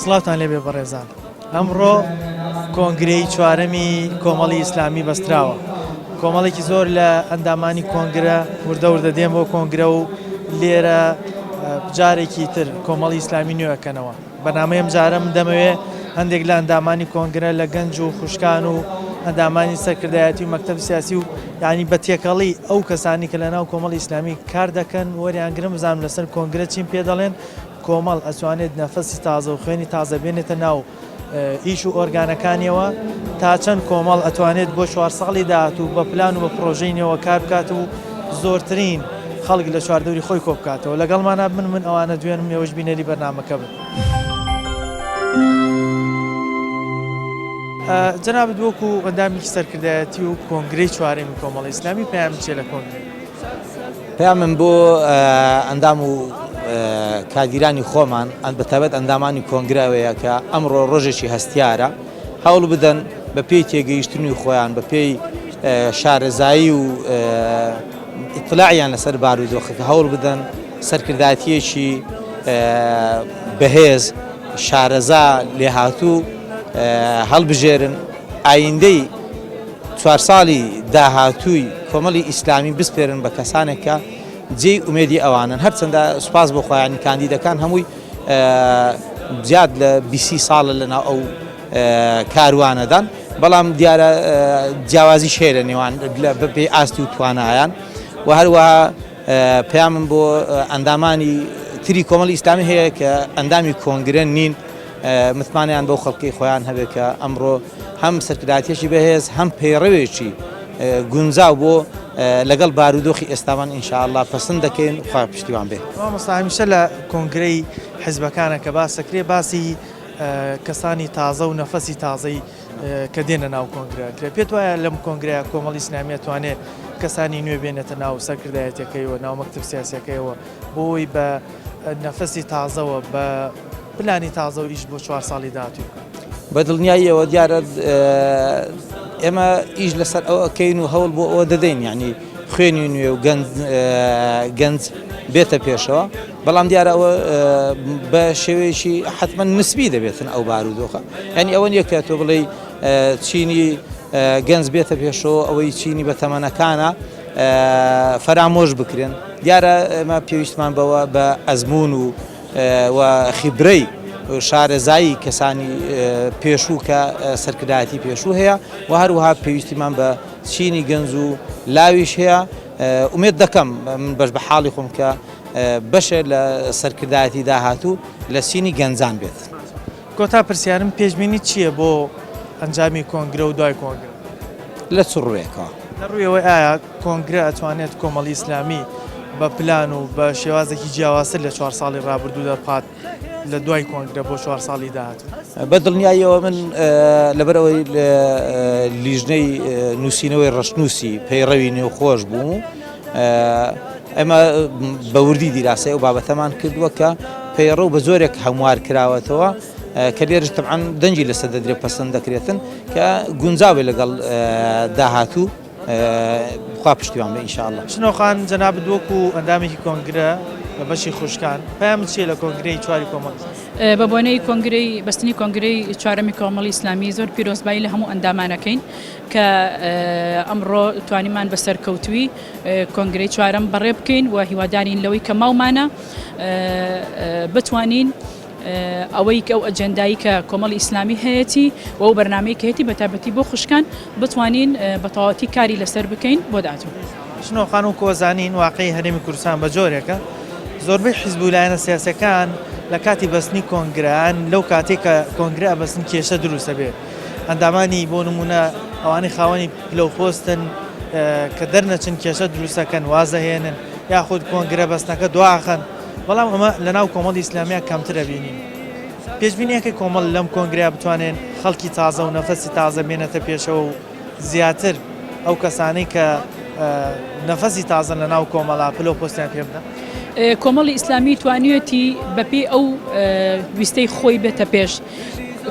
سڵاوتان لێبێ بەڕێزان ئەمڕۆ کۆنگرەی چوارەمی کۆمەڵی ئیسلامی بەستراوە کۆمەڵێکی زۆر لە ئەندامانی کۆنگرە وردە وردە دێن بۆ کۆنگرە و لێرە جارێکی تر کۆمەڵی ئیسلامی نوێکەنەوە بەنامەی ئەم جارە من دەمەوێ هەندێک لە ئەندامانی کۆنگرە لە گەنج و خوشکان و ئەندامانی سەرکردایەتی و مەکتەب سیاسی و یعنی بە تێکەڵی ئەو کەسانی کە لە ناو کۆمەڵی ئیسلامی کار دەکەن وەریانگرم بزانم لەسەر کۆنگرە چیم پێ دەڵێن کۆمەڵ ئەتوانێت نەفەسی تازە و خوێنی تازە بێنێتە ناو ئیش و ئۆرگانەکانیەوە تا چەند کۆمەڵ ئەتوانێت بۆ چوار ساڵی داهاتوو بە پلان و بە پرۆژەی نوێوە کار بکات و زۆرترین خەڵک لە چواردەوری خۆی کۆبکاتەوە لەگەڵمانا بن من ئەوانە دوێنم ئێوەش بینەری بەرنامەکە بن. جەنابت وەکو ئەندامێکی سەرکردایەتی و کۆنگرەی چوارەمی کۆمەڵی ئیسلامی پەیامت چیە لە کۆنگرە؟ پەیامم بۆ ئەندام و کادیرانی خۆمان بەتایبەت ئەندامانی کۆنگرە ئەوەیە کە ئەمڕۆ ڕۆژێکی هەستیارە هەوڵ بدەن بە پێی تێگەیشتنی خۆیان بە پێی شارەزایی و ئیتلاعیان لەسەر بارودۆخەکە هەوڵ بدەن سەرکردایەتیەکی بەهێز شارەزا لێهاتوو هەڵبژێرن ئایندەی چوار ساڵی داهاتووی کۆمەڵی ئیسلامی بسپێرن بە کەسانێک کە جێی ئومێدی ئەوانن هەرچەندە سوپاس بۆ خوا یانی کاندیدەکان هەمووی زیاد لە بیسی ساڵە لەناو ئەو کاروانەدان بەڵام دیارە جیاوازیش هەیە لە نێوان بەپێی ئاستی و توانایان و هەروەها پەیامم بۆ ئەندامانی تری کۆمەڵی ئیسلامی هەیە کە ئەندامی کۆنگرە نین متمانەیان بەو خەڵکەی خۆیان هەبێت کە ئەمڕۆ هەم سەرکردایەتیەکی بەهێز هەم پەیڕەوێکی گونجاو بۆ لەگەڵ بارودۆخی ئێستامان ئینشاءاللە پەسند دەکەین خوا پشتیوان بێ. مامۆستا هەمیشە لە کۆنگرەی حیزبەکانە کە باس دەکرێ باسی کەسانی تازە و نەفەسی تازەی کە دێنە ناو کۆنگرە کرێ پێت وایە لەم کۆنگرەیە کۆمەڵی ئیسلامی ئەتوانێ کەسانی نوێ بێنێتە ناو سەرکردایەتیەکەیەوە ناو مەکتەب سیاسیەکەیەوە بۆی بە نەفەسی تازەوە بە پلانی تازە و ئیش بۆ چوار ساڵی داهاتووی بکات. بە دڵنیاییەوە دیارە ئێمە ئیش لەسەر ئەوە ئەکەین و هەوڵ بۆ ئەوە دەدەین یعنی خوێنی نوێ و گەنج گەنج بێتە پێشەوە بەڵام دیارە ئەوە بە شێوەیەکی حتمما نسبی دەبێتن ئەو بارودۆخە یعنی ئەوە نییە کە تۆ بڵێ چینی گەنج بێتە پێشەوە ئەوەی چینی بە تەمەنەکانە فەرامۆش بکرێن دیارە ئێمە پێویستمان بەوە بە ئەزمون و و خیبرەی شارەزایی کەسانی پێشوو کە سەرکردایەتی پێشوو هەیە و هەروەها پێویستیمان بە چینی گەنج و لاویش هەیە ئومێد دەکەم من بەش بە حاڵی خۆم کە بەشێ لە سەرکردایەتی داهاتوو لە چینی گەنجان بێت. کۆتا پرسیارم پێشبینیت چییە بۆ ئەنجامی کۆنگرە و دوای کۆنگرە؟ لە چ ڕووێکەوە؟ لە ڕووی ئەوەی ئایا کۆنگرە ئەتوانێت کۆمەڵی ئیسلامی بە پلان و بە شێوازێکی جیاوازتر لە چوار ساڵی ڕابردوو دەربخات لە دوای کۆنگرە بۆ چوار ساڵی داهاتوو؟ بە دڵنیاییەوە من لەبەرئەوەی لیژنەی نووسینەوەی ڕەشنووسی پەیڕەوی نێوخۆش بووم و ئێمە بە وردی دیراسەی ئەو بابەتەمان کردووە کە پەیڕەو بە جۆرێک هەموار کراوەتەوە کە لێرش تەبعەن دەنگی لەسەر دەدرێت پەسەند دەکرێتن کە گونجاوێ لەگەڵ داهاتوو خوا پشتیوان بێ ئینشاءاللە. شنۆ خان جەنابت وەکو ئەندامێکی کۆنگرە لە بەشی خوشکان پەیامت چیە لە کۆنگرەی چواری کۆمەڵی؟ بە بۆنەی کۆنگرەی بەستنی کۆنگرەی چوارەمی کۆمەڵی ئیسلامی زۆر پیرۆزبایی لە هەموو ئەندامانەکەین کە ئەمڕۆ توانیمان بە سەرکەوتووی کۆنگرەی چوارەم بەڕێ بکەین و هیوادارین لەوەی کە ماومانە بتوانین ئەوەی کە ئەو ئەجێندایی کە کۆمەڵی ئیسلامی هەیەتی و ئەو بەرنامەی کە هەیەتی بەتایبەتی بۆ خوشکان بتوانین بە تەواوەتی کاری لەسەر بکەین بۆ داهاتوو. شنۆ خان وەکو ئەزانین واقعی هەرێمی کوردستان بە جۆرێکە زۆربەی حیزب و لایەنە سیاسیەکان لە کاتی بەستنی کۆنگرە یان لەو کاتەی کە کۆنگرە ئەبەستن کێشە دروست ئەبێ ئەندامانی بۆ نمونە ئەوانەی خاوەنی پلە و پۆستن کە دەرنەچن کێشە دروستەکەن وازەهێنن یاخود کۆنگرە بەستنەکە دواخەن بەڵام ئەمە لەناو کۆمەڵی ئیسلامیا کەمتر ئەبینین. پێشبینی ئەکەی کۆمەڵ لەم کۆنگرەیا بتوانێن خەڵکی تازە و نەفەسی تازە بێنێتە پێشەوە و زیاتر ئەو کەسانەی کە نەفەسی تازەن لەناو کۆمەڵا پلە و پۆستیان پێ بدەن؟ کۆمەڵی ئیسلامی توانیویەتی بەپێی ئەو ویستەی خۆی بێتە پێش.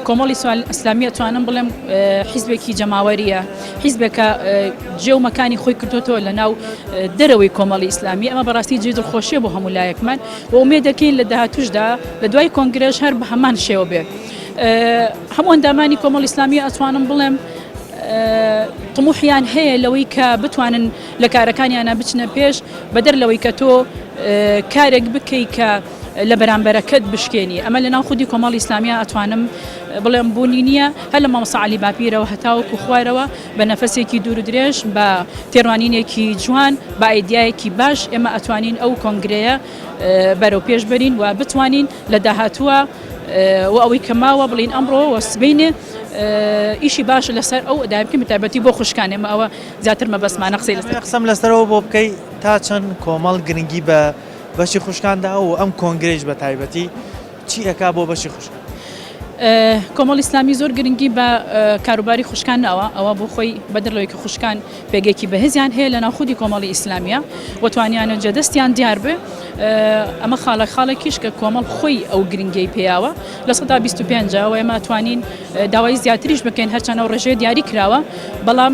کۆمەڵی ئیسلامی ئەتوانم بڵێم حیزبێکی جەماوەریە حیزبێکە جێ و مەکانی خۆی کردوتەوە لە ناو دەرەوەی کۆمەڵی ئیسلامی ئەمە بەڕاستی جێ دڵخۆشیە بۆ هەموو لایەکمان و ئومێد دەکەین لە داهاتوشدا لە دوای کۆنگرەش هەر بە هەمان شێوە بێت. هەموو ئەندامانی کۆمەڵی ئیسلامی ئەتوانم بڵێم طموحیان هەیە لەوەی کە بتوانن لە کارەکانیانە بچنە پێش بەدەر لەوەی کە تۆ کارێک بکەی کە لە بەرامبەرەکەت بشکێنی ئەمە لەناو خودی کۆمەڵی ئیسلامیە ئەتوانم بڵێم بوونی نییە هەر لە مامۆستا عەلی باپیرەوە هەتاوەکو خوارەوە بە نەفەسێکی دوور و درێژ بە تێڕوانینێکی جوان بە ئایدیایەکی باش ئێمە ئەتوانین ئەو کۆنگرەیە بەرەو پێش بەرین و بتوانین لە داهاتووە و ئەوەی کە ماوە بڵین ئەمڕۆ و سبەینێ ئیشی باش لەسەر ئەو ئەدای بکەین بەتایبەتی بۆ خوشکان ئێمە ئەوە زیاتر مەبەستمانە قسەی لەسەر قسەم لەسەرەوە بۆ بکەی تا چەند کۆمەڵ گرنگی بە بەشی خوشکان دا و ئەم کۆنگرەیش بە تایبەتی چی ئەکا بۆ بەشی خوشکان؟ کۆمەڵی ئیسلامی زۆر گرنگی بە کاروباری خوشکان ناوە، ئەوە بۆ خۆی بەدەر لەوەی کە خوشکان پێگەیەکی بەهێزیان هەیە لەناو خودی کۆمەڵی ئیسلامیە و توانیانە جێدەستیان دیار بێ، ئەمە خاڵە خاڵێکیش کە کۆمەڵ خۆی ئەو گرنگیەی پێیاوە 25% ە و ئێمە توانین داوای زیاتریش بکەین هەرچەند ئەو ڕێژەیە دیاری کراوە بەڵام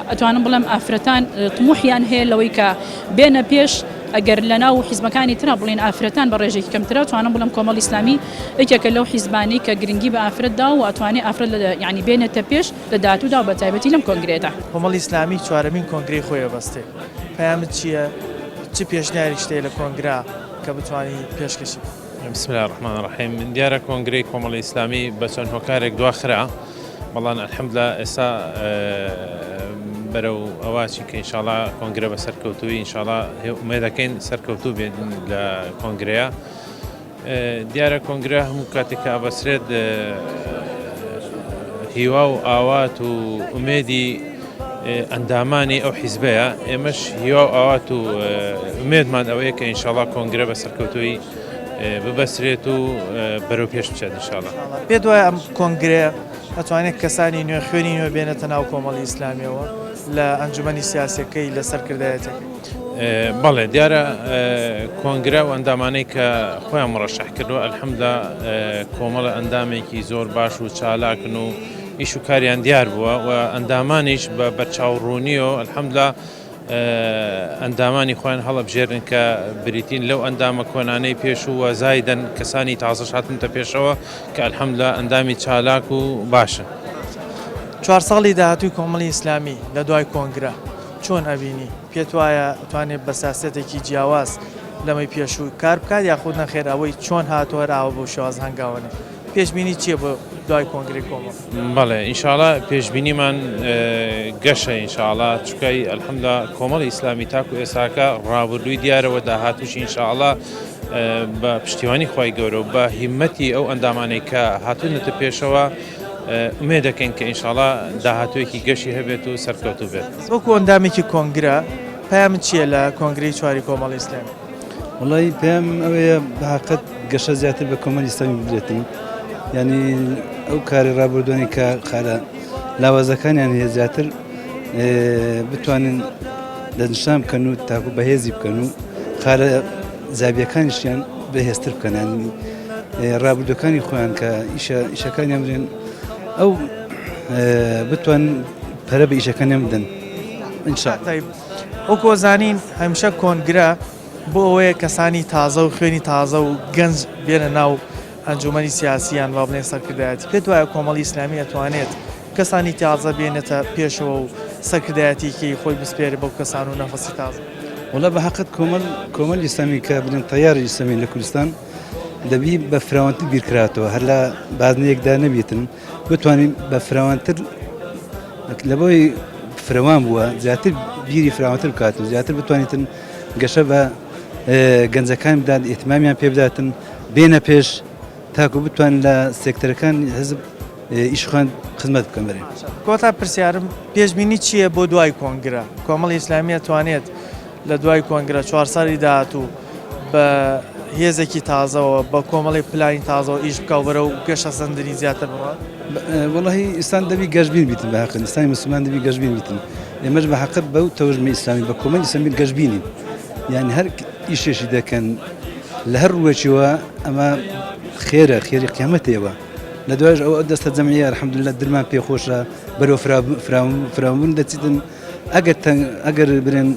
ئەتوانم بڵێم ئافرەتان تموحیان هەیە لەوەی کە بێنە پێش ئەگەر لەناو حیزبەکانی ترا بڵێن ئافرەتان بە ڕێژێکی کەمترە توانم بڵێم کۆمەڵی ئیسلامی یەکێکە لەو حیزبانەی کە گرنگی بە ئافرەت دا و ئەتوانێ ئافرەت لە یانی بێنێتە پێش لە داهاتوودا و بە تایبەتی لەم کۆنگرەیەدا. کۆمەڵی ئیسلامی چوارەمین کۆنگرەی خۆی ئەبەستێ، پەیامت چییە؟ چ پێشنیارێکیشت هەیە لە کۆنگرە کە بتوانی پێشکەشی بکەی؟ بسم اللە الرحمن الرحیم دیارە کۆنگرەی کۆمەڵی ئیسلامی بە چەند هۆکارێک دواخرا بەڵام الحمدللە ئێستا بەرەو ئەوە چین کە ئینشاڵا کۆنگرە بە سەرکەوتووی ئینشاڵا ئومێدەکەین سەرکەوتوو بێت لە کۆنگرەیە دیارە کۆنگرە هەموو کاتێک کە ئەبەسرێت هیوا و ئاوات و ئومێدی ئەندامانی ئەو حیزبەیە ئێمەش هیوا و ئاوات و ئومێدمان ئەوەیە کە ئینشاڵا کۆنگرە بە سەرکەوتووی ببەسرێت و بەرەو پێش بچێت ئینشاڵا. پێت وایە ئەم کۆنگرەیە ئەتوانێت کەسانی نوێ خوێنی نوێ بێنێتە ناو کۆمەڵی ئیسلامیەوە لە ئەنجومەنی سیاسیەکەی لە سەرکردایەتەکەی؟ بەڵێ دیارە کۆنگرە و ئەندامانەی کە خۆیان مڕەشح کردووە الحمدلله کۆمەڵە ئەندامێکی زۆر باش و چالاکن و ئیش و کاریان دیار بووە و ئەندامانیش بە بەرچاوڕوونیەوە الحمدلله ئەندامانی خۆیان هەڵەبژێرن کە بریتین لەو ئەندامە کۆنانەی پێشوو و زایدەن کەسانی تازەش هاتنتە پێشەوە کە الحمدلله ئەندامی چالاک و باشن. چوار ساڵی داهاتووی کۆمەڵی ئیسلامی لە دوای کۆنگرە چۆن ئەبینی؟ پێت وایە ئەتوانێت بە سیاسەتێکی جیاواز لەمەی پێشوو کار بکات یاخود نەخێر ئەوەی چۆن هاتووە هەر ئاوا بەو شێوازە هەنگاوەنێ؟ پێشبینی چییە بۆ دوای کۆنگرەی کۆمەڵ؟ بەڵێ ئینشاڵا پێشبینیمان گەشە ئینشاڵا چکای الحمدللە کۆمەڵی ئیسلامی تاکو ئێساکە ڕابردووی دیارەوە داهاتووش ئینشاڵا بە پشتیوانی خوای گەورە و بە هیمەتی ئەو ئەندامانەی کە هاتوونەتە پێشەوە ئومێد دەکەین کە ئینشاڵا داهاتوویەکی گەشی هەبێت و سەرکەوتوو بێت. وەکو ئەندامێکی کۆنگرە پەیامت چییە لە کۆنگرەی چواری کۆمەڵی ئیسلامی؟ وەڵی پەیامم ئەوەیە بە هەقەت گەشە زیاتر بە کۆمەلی ئیسلامی بدرێتن یعنی ئەو کاری ڕابردوانی کە خالە لاوازەکانیان هەیە زیاتر بتوانن دەستنیشان بکەن و تاکو بەهێزی بکەن و خالە زابیەکانیشیان بەهێزتر بکەن ینی ڕابردوەکانی خۆیان کە ئیشەکانیان برێن ئەو بتوان پەرە بە ئیشەکانیان بدەن ئینشاءاللە. وەکو ئەزانین هەمیشە کۆنگرە بۆ ئەوەیە کەسانی تازە و خوێنی تازە و گەنج بێنە ناو ئەنجومەنی سیاسی یان با بڵێن سەرکردایەتی پێت وایە کۆمەڵی ئیسلامی ئەتوانێت کەسانی تازە بێنێتە پێشەوە و سەرکردایەتیکی خۆی بسپێرێ بەو کەسان و نەفەسی تازە؟ وەڵا بە حەقت کۆمەڵ کۆمەڵی ئیسلامی کە بڵێن تەیاری ئیسلامی لە کوردستان دەبی بە فراوانتر بیرکراتەوە هەر لە بازنەیەکدا نەبیتن بتوانین بە فراوانتر لەبەوەی فرەوان بووە زیاتر بیری فراوانتر بکات و زیاتر بتوانیتن گەشە بە گەنجەکان بدات ئیهتمامیان پێ بداتن بێنە پێش تاکو بتوان لە سێکتەرەکان حزب ئیش خوان خزمەت بکەن بەرێ. کۆتا پرسیارم پێشبینی چییە بۆ دوای کۆنگرە؟ کۆمەڵی ئیسلامی ئەتوانێت لە دوای کۆنگرە چوار ساڵی داهاتوو بە هێزێکی تازەوە بە کۆمەڵی پلانی تازەوە ئیش بکا و بەرەو گەشەسەندنی زیاتر بڕوات؟ وەڵاهی ئینسان دەبی گەشبین بیتن بە هەق ئینسانی مسلمان دەبی گەشبین بیتن ئێمەش بە حەقت بەو تەوژمی ئیسلامی بە کۆمەڵی ئیسلامی گەشبینین یعنی هەر ئیشێکی دەکەن لە هەر ڕووێکیەوە ئەمە خێرە خێری قیامەتەوە لە دوایش ئەو دەستە جەمعیە الحمدلله درمان پێخۆشە بەرەو فراوانبوون دەچیتن ئەگەر ئەگەر برێن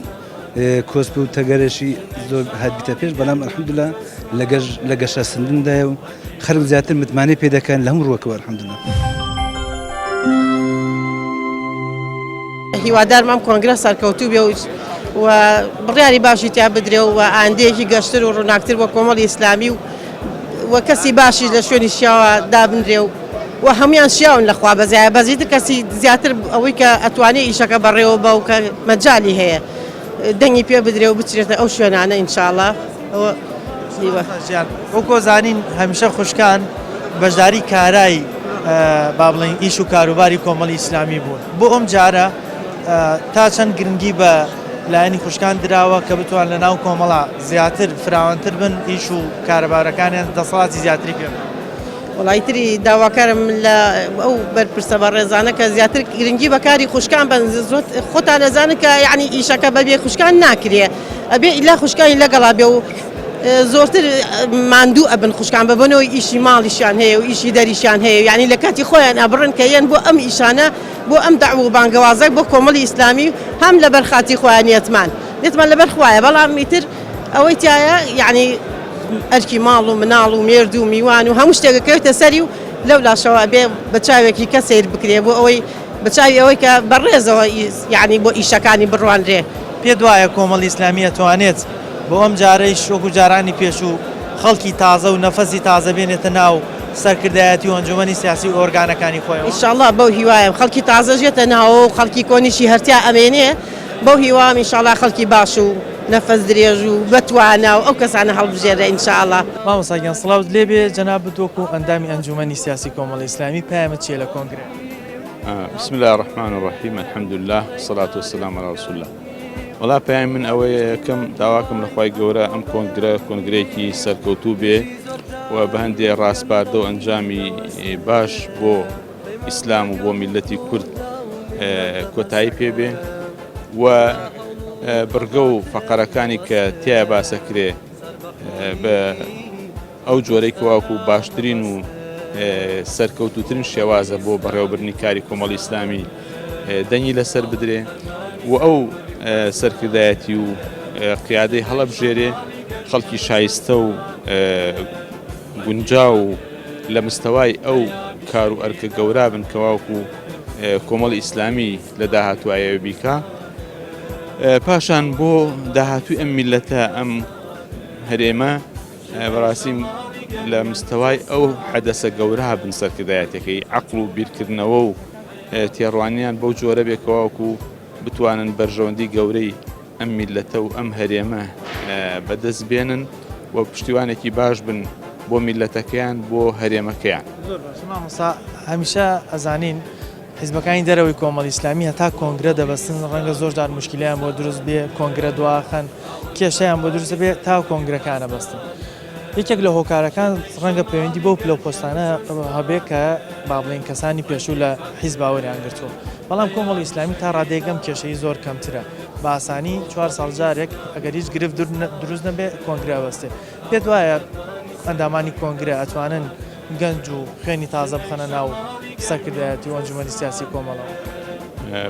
کۆسپ و تەگەرەشی زۆر هاتبیتە پێش بەڵام الحمدللە لەگەش لە گەشەسەندندایە و خەرک زیاتر متمانەی پێ دەکەن لە هەموو ڕووەکەوە الحمدللە. هیوادارم ئەم کۆنگرە سەرکەوتوو بێ و بڕیاری باشی تیا بدرێ و ئایندەیەکی گەشتر و ڕووناکتر بۆ کۆمەڵی ئیسلامی و و کەسی باشیش لە شوێنی شیاوە دابنرێ و و هەمویان شیاون لە خوا بەزایە بەزیتر کەسی زیاتر ئەوەی کە ئەتوانێ ئیشەکە بەڕێوە بە و کە مەجالی هەیە دەنگی پێ بدرێ و بچرێتە ئەو شوێنانە ئینشاءاللە ئەوە هیوا. وەکۆ زانین هەمیشە خوشکان بەشداری کارای با بڵێین ئیش و کاروباری کۆمەڵی ئیسلامی بوون بۆ ئەم جارە تا چەند گرنگی بە لایەنی خوشکان دراوە کە بتوان لە ناو کۆمەڵا زیاتر فراوانتر بن ئیش و کارەبارەکانیان دەسەڵاتی زیاتری پێ بدەن. وەڵا ئیتری داواکارم لە ئەو بەرپرسە بەڕێزانە کە زیاتر گرنگی بە کاری خوشکان بن خۆتان ئەزانن کە یعنی ئیشەکە بەبێ خوشکان ناکرێ ئەبێ ئیلا خوشکانی لەگەڵا بێ و زۆرتر ماندوو ئەبن خوشکان بە بۆنەوەی ئیشی ماڵیشیان هەیە و ئیشی دەریشیان هەیە یعنی لە کاتی خۆیان ئەبڕن کە یەن بۆ ئەم ئیشانە بۆ ئەم دەعو و بانگەوازە بۆ کۆمەڵی ئیسلامی هەم لەبەر خاتی خۆیان نیەتمان نیەتمان لەبەر خوایە بەڵام ئیتر ئەوەی تایە یعنی ئەرکی ماڵ و مناڵ و مێرد و میوان و هەموو شتێک ئەکەوێتە سەری و لەو لاشەوە ئەبێ بە چاوێکی کە سەیر بکرێ بۆ ئەوەی بە چاوی ئەوەی کە بە ڕێزەوە یعنی بۆ ئیشەکانی بڕوانرێ. پێت وایە کۆمەڵی ئیسلامی ئەتوانێت بۆ ئەم جارەیش وەکو جارانی پێشوو خەڵکی تازە و نەفەسی تازە بێنێتە ناو سەرکردایەتی و ئەنجومەنی سیاسی و ئۆرگانەکانی خۆیەوە؟ ئینشاڵڵا بەو هیوایەم خەڵکی تازەش یەتە ناوەوە و خەڵکی کۆنیشی هەرتیا ئەمێنێ بەو هیوام ئینشاڵڵا خەڵکی باش و نەفەس درێژ و بەتوانا و ئەو کەسانە هەڵبژێرێ ئینشاڵڵا. مامۆستا گیان سڵاوت لێبێ جەنابت وەکو ئەندامی ئەنجومەنی سیاسی کۆمەڵی ئیسلامی پەیامت چیە لە کۆنگرەکە؟ بسم اللە الرحمن الرحیم الحمدللە والصلاة والسلام علی رسول اللە وەڵا پەیامی من ئەوەیە یەکەم داواکەم لە خوای گەورە ئەم کۆنگرە کۆنگرەیەکی سەرکەوتوو بێ و بە هەندێ ڕاسپاردە و ئەنجامی باش بۆ ئیسلام و بۆ میلەتی کورد کۆتایی پێ بێ و بڕگە و فەقەرەکانی کە تیا باسەکرێ بە ئەو جۆرەی کە واکو باشترین و سەرکەوتوترین شێوازە بۆ بەڕێوەبردنی کاری کۆمەڵی ئیسلامی دەنگی لەسەر بدرێ و ئەو سەرکردایەتی و قیادەی هەڵەبژێرێ خەڵکی شایستە و گونجاو و لە مستەوای ئەو کار و ئەرکە گەورا بن کەواکو کۆمەڵی ئیسلامی لە داهاتوایەوە بیکا پاشان بۆ داهاتوی ئەم میلەتە ئەم هەرێمە بەڕاستی لە مستەوای ئەو حەدەسە گەورە بن سەرکردایەتەکەی عەقڵ و بیرکردنەوە و تێڕوانیان بەو جۆرە بێ کەواکو بتوانن بەرژەوەندی گەورەی ئەم میللەتە و ئەم هەرێمە بەدەست بێنن و پشتیوانێکی باش بن بۆ میللەتەکەیان بۆ هەرێمەکەیان. زۆر باشە مامۆستا هەمیشە ئەزانین حیزبەکانی دەرەوەی کۆمەڵی ئیسلامی هەتا کۆنگرە دەبەستن ڕەنگە زۆر جار موشکیلەیان بۆ دروست بێ کۆنگرە دواخەن کێشەیان بۆ دروست بێ تا کۆنگرەکانە بەستن یەکێک لە هۆکارەکان ڕەنگە پەیوەندی بەو پلە و پۆستانە هەبێ کە با بڵێین کەسانی پێشوو لە حیزب وەریان گرتووە بەڵام کۆمەڵی ئیسلامی تا ڕادەیەک ئەم کێشەی زۆر کەمترە بە ئاسانی چوار ساڵ جارێک ئەگەر هیچ گرفت دروست نەبێ کۆنگرە ئەبەستێ پێت وایە ئەندامانی کۆنگرە ئەتوانن گەنج و خوێنی تازە بخەنە ناو سەرکردایەتی و ئەنجومەنی سیاسی کۆمەڵەوە؟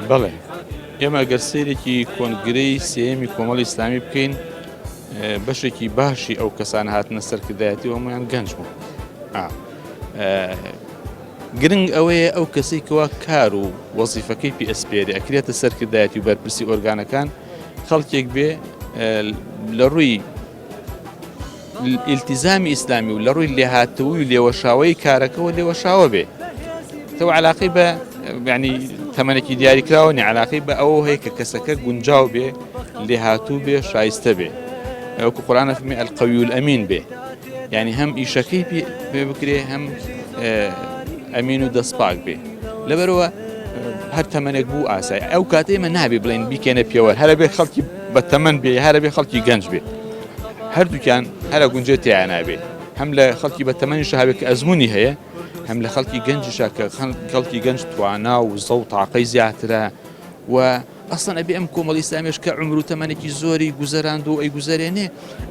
بەڵێ ئێمە گەر سەیرێکی کۆنگرەی سێیەمی کۆمەڵی ئیسلامی بکەین بەشێکی باشی ئەو کەسانە هاتنە سەرکردایەتی و هەمویان گەنج بوون گرنگ ئەوەیە ئەو کەسەی کەوا کار و وەزیفەکەی پێ ئەسپێرێ ئەکرێتە سەرکردایەتی و بەرپرسی ئۆرگانەکان خەڵکێک بێ لە ڕووی ئیلتیزامی ئیسلامی و لە ڕووی لێهاتووی و لێوەشاوەی کارەکەەوە لێوەشاوە بێ تەو علاقەی بە ینی تەمەنێکی دیاریکراوە نی علاقەی بە ئەوە هەیە کە کەسەکە گونجاو بێ لێهاتوو بێ شایستە بێ وەکو قورآن فەرمی القوی الامین بێ یعنی هەم ئیشەکەی پێ بکرێ هەم ئەمین و دەستپاک بێ لەبەرەوە هەر تەمەنێک بوو ئاسای ئەو کاتێ ئمە نابێ بڵێن بیکەنە پێوەر هەرە بێ خەڵکی بە تەمەن بێ هەرە بێ خەڵکی گەنج بێ هەردووکیان هەرە گونجێ تیان نابێ هەم لە خەڵکی بە تەمەنی شەهابێک کە ئەزمموی هەیە هەم لە خەڵکی گەنجیشا کە خەڵکی گەنج توانا و زە و تاقەی زیاترە و ئەسڵەن ئەبێ ئەم کۆمەڵی ئیسلامیەش کە عومر و تەمەنێکی زۆری گوزەراند و ئەیگوزەرێنێ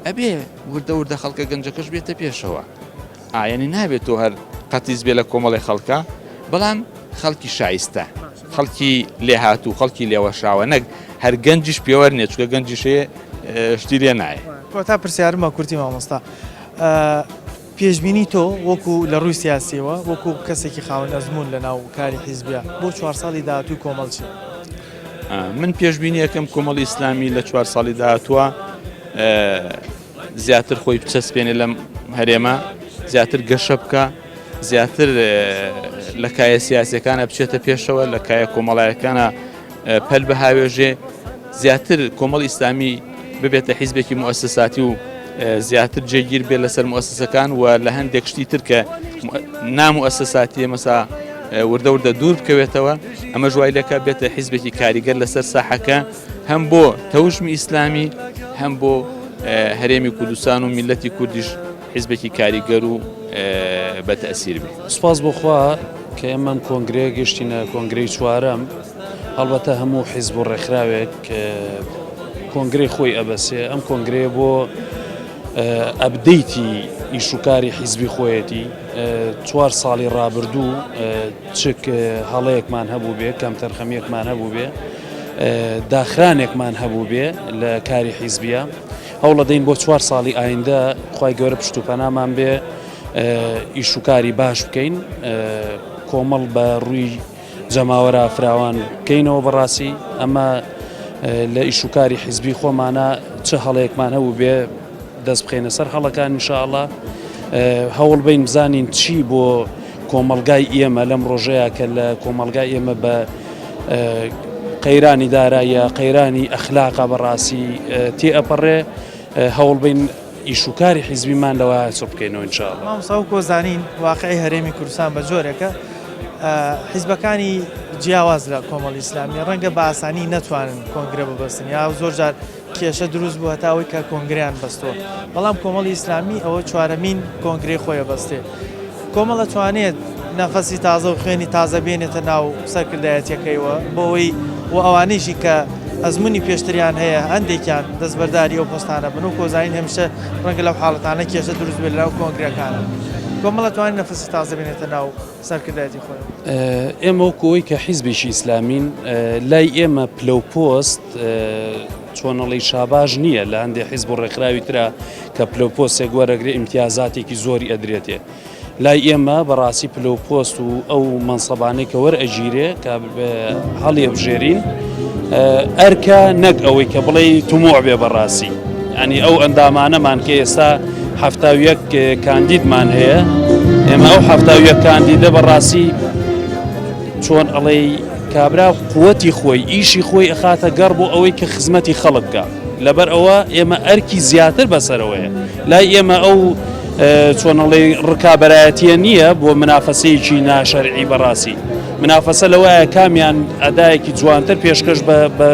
ئەبێ وردە وردە خەڵکە گەنجەکەش بێتە پێشەوە ئایەنی نابێت تۆ هەر قەتیس بێ لە کۆمەڵی خەڵکە بەڵام خەڵکی شایستە خەڵکی لێهاتوو خەڵکی لێوەشاوە نەک هەر گەنجیش پێوەر نیە چونکە گەنجیش هەیە شتی لێ نایە. کۆتا پرسیارم بە کورتی مامۆستا پێشبینی تۆ وەکو لە ڕووی سیاسیەوە وەکو کەسێکی خاوەن ئەزموون لە ناو کاری حیزبیا بۆ چوار ساڵی داهاتووی کۆمەڵ چیە؟ من پێشبینی ئەکەم کۆمەڵی ئیسلامی لە چوار ساڵی داهاتووە زیاتر خۆی بچەسپێنێ لەم هەرێمە زیاتر گەشە بکە زیاتر لە کایە سیاسەکانە بچێتە پێشەوە لە کایە کۆمەڵایەکانە پەل بهاوێژێ زیاتر کۆمەڵی ئیسلامی ببێتە حیزبێکی موئەسەساتی و زیاتر جێگیر بێت لەسەر موئەسەسەکان و لە هەندێک شتی تر کە ناموئەسەساتیە مەسا وردە وردە دوور بکەوێتەوە ئەمە ژوای لەکە بێتە حیزبێکی کاریگەر لەسەر ساحەکە هەم بۆ تەوژمی ئیسلامی هەم بۆ هەرێمی کوردستان و میلەتی کوردیش حیزبێکی کاریگەر و بە تەئسیر بێ. سوپاس بۆ خوا کە ئێمە ئەم کۆنگرەیە گەشتینە کۆنگرەی چوارەم، هەڵبەتە هەموو حیزب و ڕێکخراوێک کۆنگرەی خۆی ئەبەسێ، ئەم کۆنگرەیە بۆ ئەبدەیتی ئیشوکاری حیزبی خۆیەتی، چوار ساڵی ڕابردوو چ هەڵەیەکمان هەبوو بێ، کەمتەرخەمییەکمان هەبوو بێ، داخرانێکمان هەبوو بێ لە کاری حیزبیە. هەوڵەدەین بۆ چوار ساڵی ئایندە خوای گەورە پشت و پەنامان بێ ئیش و کاری باش بکەین کۆمەڵ بە ڕووی جەماوەرا فراوان بکەینەوە بەڕاستی ئەمە لە ئیش و کاری حیزبی خۆمانە چ هەڵەیەکمان هەبوو بێ دەست بخەینە سەر هەڵەکان انشاءاللە هەوڵ بین بزانین چی بۆ کۆمەڵگای ئێمە لەم ڕۆژەیە کە لە کۆمەڵگای ئێمە بە قەیرانی داراییە قەیرانی ئەخلاقە بەڕاستی تێ ئەپەڕێ هەوڵبین ئیشوکاری حیزبیمان لەوە چڕ بکەینەوە ان شاء الله. مامۆستا وەکو زانین واقعی هەرێمی کوردستان بە جۆرێکە حیزبەکانی جیاواز لە کۆمەڵی ئیسلامی ڕەنگە بە ئاسانی نەتوانن کۆنگرە ببەستن یا زۆر جار کێشە دروست بوو هەتا ئەوەی کە کۆنگرەیان بەستووە، بەڵام کۆمەڵی ئیسلامی ئەوە چوارەمین کۆنگرەی خۆی ئەبەستێ. کۆمەڵ ئەتوانێت نەفەسی تازە و خوێنی تازە بێنێتە ناو سەرکردایەتیەکەیوە بۆ ئەوەی و ئەوانەیشی کە ئەزموونی پێشتریان هەیە هەندێکیان دەستبەرداری ئەو پۆستانە بن و کۆزانین هەمیشە ڕەنگە لەو حاڵەتانە کێشە دروست بێت لەناو کۆنگرەکانە. کۆمەڵ ئەتوانێت نەفەسی تازە بێنێتە ناو سەرکردایەتی خۆیەوە. ئێمە وەکو ئەوەی کە حیزبێکی ئیسلامین لای ئێمە پلە و پۆست چۆنەڵی شاباش نییە لە هەندێک حیزب و ڕێکخراوی ترە کە پلە و پۆستێک وەرەگرێ ئیمتیازاتێکی زۆری ئەدرێتێ لای ئێمە بەڕاستی پلە و پۆست و ئەو مەنسەبانەی کە وەرئەگیرێ کە هەڵی ئەبژێرین ئەرکە نەک ئەوەی کە بڵێ تموع بێ بەڕاستی ینی ئەو ئەندامانەمان کە ئێستا 71 کاندیدمان هەیە ئێمە ئەو 71 کاندیدە بەڕاستی چۆن ئەڵێی کابرا قوتی خۆی ئیشی خۆی ئەخاتە گەڕ بۆ ئەوەی کە خزمەتی خەڵک بکە لەبەر ئەوە ئێمە ئەرکی زیاتر بەسەرەوەیە لای ئێمە ئەو چۆنەڵی ڕکابەرایەتیە نییە بۆ منافەسەیەکی ناشەرعی بەڕاستی منافەسە لەوەیە کامیان ئەدایەکی جوانتر پێشکەش بە